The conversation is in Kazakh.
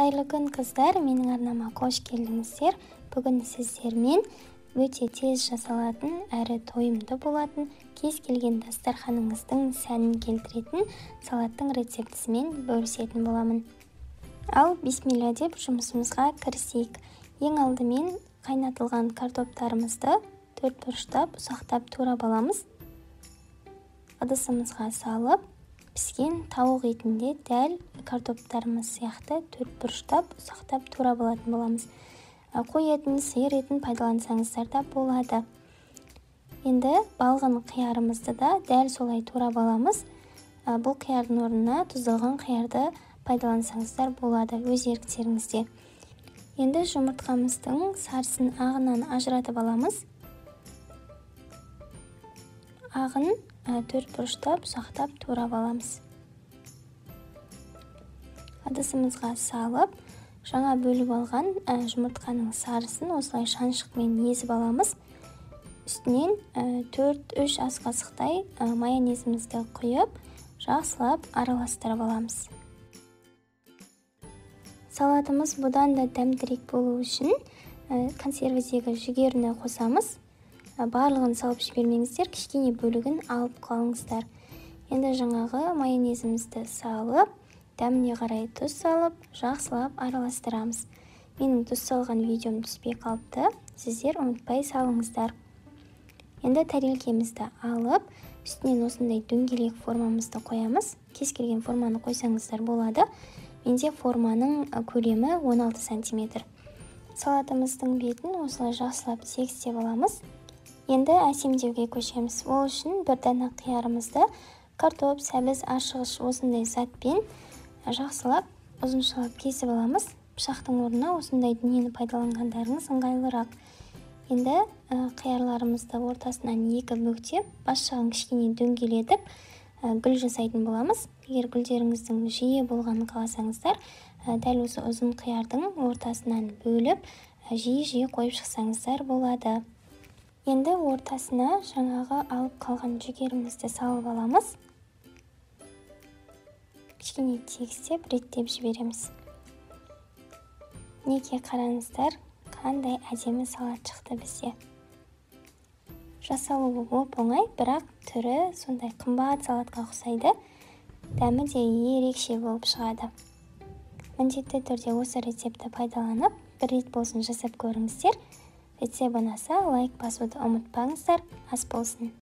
Қайырлы күн, қыздар! Менің арнама қош келдіңіздер. Бүгін сіздермен өте тез жасалатын, әрі тойымды болатын, кез келген дастарханыңыздың сәнін келтіретін салаттың рецептісімен бөлісетін боламын. Ал бисмилля деп жұмысымызға кірісейік. Ең алдымен қайнатылған картоптарымызды төрт бұрыштап ұсақтап турап аламыз. Ыдысымызға салып, піскен тауық етінде дәл картоптарымыз сияқты төрт бұрыштап ұсақтап турап алатын боламыз. Қой етін, сиыр етін пайдалансаңыздар да болады. Енді балғын қиярымызды да дәл солай турап аламыз. Бұл қиярдың орнына тұздалған қиярды пайдалансаңыздар болады, өз еріктеріңізде. Енді жұмыртқамыздың сарысын ағынан ажыратып аламыз. Ағын төрт бұрыштап ұсақтап турап аламыз. Ыдысымызға салып, жаңа бөліп алған жұмыртқаның сарысын осылай шаншықпен езіп аламыз. Үстінен 4-3 ас қасықтай майонезімізді құйып, жақсылап араластырып аламыз. Салатымыз бұдан да дәмдірек болу үшін консервідегі жүгеріні қосамыз. Барлығын салып жібермеңіздер, кішкене бөлігін алып қалыңыздар. Енді жаңағы майонезімізді салып, дәміне қарай тұз салып, жақсылап араластырамыз. Менің тұз салған видеом түспей қалыпты, сіздер ұмытпай салыңыздар. Енді тарелкемізді алып, үстінен осындай дөңгелек формамызды қоямыз. Кез келген форманы қойсаңыздар болады. Менде форманың көлемі 16 сантиметр. Салатымыздың бетін осылай жақсылап тегістеп аламыз. Енді әсемдеуге көшеміз. Ол үшін бір дана қиярымызды картоп, сәбіз, ашығыш осындай затпен жақсылап ұзыншалап кесіп аламыз. Пышақтың орнына осындай дүниені пайдаланғандарыңыз ыңғайлырақ. Енді қиярларымызды ортасынан екі бүктеп, бас жағын кішкене дөңгелетіп, гүл жасайтын боламыз. Егер гүлдеріңіздің жиі болғанын қаласаңыздар, дәл осы ұзын қиярдың ортасынан бөліп, жиі-жиі қойып шықсаңыздар болады. Енді ортасына жаңағы алып қалған жүгерімізді салып аламыз. Кішкене тегістеп, реттеп жібереміз. Неге қараңыздар, қандай әдемі салат шықты бізде. Жасалуы оп-оңай, бірақ түрі сондай қымбат салатқа ұқсайды. Дәмі де ерекше болып шығады. Міндетті түрде осы рецептті пайдаланып, бір рет болсын жасап көріңіздер. Рецепт ұнаса, лайк басуды ұмытпаңыздар. Ас болсын.